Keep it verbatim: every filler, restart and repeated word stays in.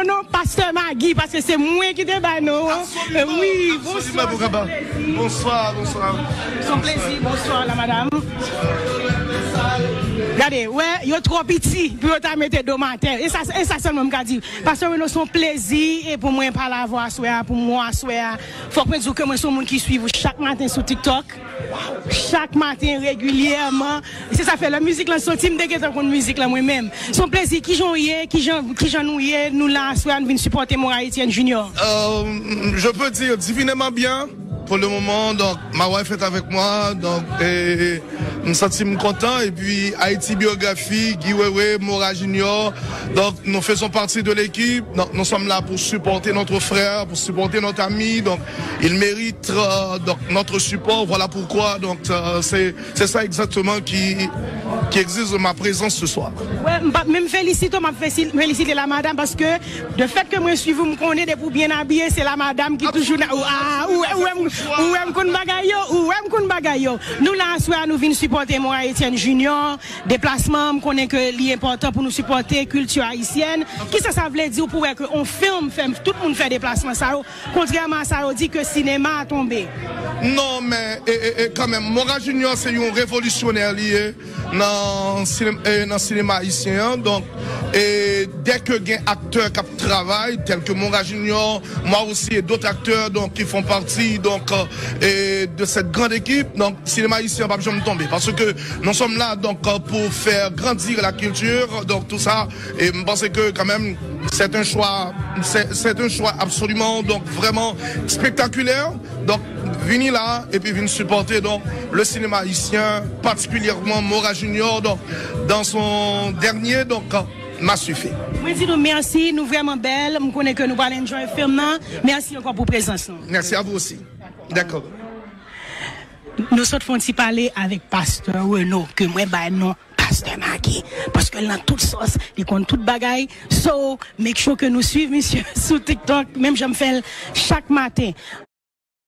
non Pastè Maggie, paske se mwen ki te bay non an. Absolument, wi, absolument, bonswa, Bokaba. Bonswa, bonswa. Son plezi, bonswa la madam. Gade, wè, yo twò piti pou yo ta mete do m atè. E sa, e sa sèlman m ka di. Pastè Reno, son plezi e pou mwen pale avè w aswè a, pou mwen aswè a. Fòk mwen di w ke mwen son moun ki swiv ou chak maten sou TikTok. Chak maten, regilyèman. Se sa fè lè mizik lan soti, m te gentan konn mizik lan mwen menm. Se yon plezi. Kijan w ye? Kijan, kijan nou ye? Nou la aswè a, nou vin sipòte Mora Etienne Junior. Euh, je peux dire divinement bien pour le moment. Donc, ma wife est avec moi. Donc, et m santi m kontan. Epi Haïti Biographie, Guy Wewe, Mora Junior. Donc, nous faisons partie de l'équipe. Donc, nous sommes là pour supporter notre frère, pour supporter notre ami. Donc, il mérite, euh, donc, notre support. Voilà pourquoi. Donc, euh, c'est, c'est ça exactement qui, qui exige ma présence ce soir. Wè, m p ap menm felisite w, m ap fesi- felisite la madam, paske de fèt ke mwen swiv ou, m konnen depi w byen abiye, se la madam ki toujou nan. Ou, ah, ou, ou, ou, ou wè m konn bagay yo, ou wè m konn bagay yo. Nou la aswè a, nou vin sipòte Mora Etienne Junior. Deplasman, m konnen ke li enpòtan pou nou sipòte kilti ayisyèn. Kisa sa vle di w pou wè ke on fim fè tout moun fè deplasman sa yo, kontrèman a sa yo di ke sinema a tonbe? Non, men, e, e, e, kanmenm, Mora Junior se yon revolisyonè li ye nan sine- e, nan sinema ayisyen an. Donk, e, dè ke gen aktè k ap travay, tèl ke Mora Junior, moi aussi et d'autres acteurs, donc, qui font partie, donc, euh, et de cette grande équipe, donc, cinéma haïtien, p ap janm tonbe. Parce que nous sommes là, donc, euh, pour faire grandir la culture, donc, tout ça. Et je pense que, quand même, c'est un choix, c'est, c'est un choix absolument, donc, vraiment spectaculaire. Donc, vini la, epi vin sipòte, donc, le cinéma haïtien, particulièrement Mora Junior, donc, dans son dernier, donc, Masuife. Mwen di nou mèsi, nou vrèman bèl. M konnen ke nou pral enjoy fim nan. Mèsi ankò pou prezans nou. Merci à vous aussi. D'accord. Nou sot fè yon ti pale avèk Pastè Reno, ke mwen bay non Pastè Maki. Paske l nan tout sòs, li konn tout bagay. So, make sure ke nou swiv misye sou TikTok, menm jan m fè l chak maten.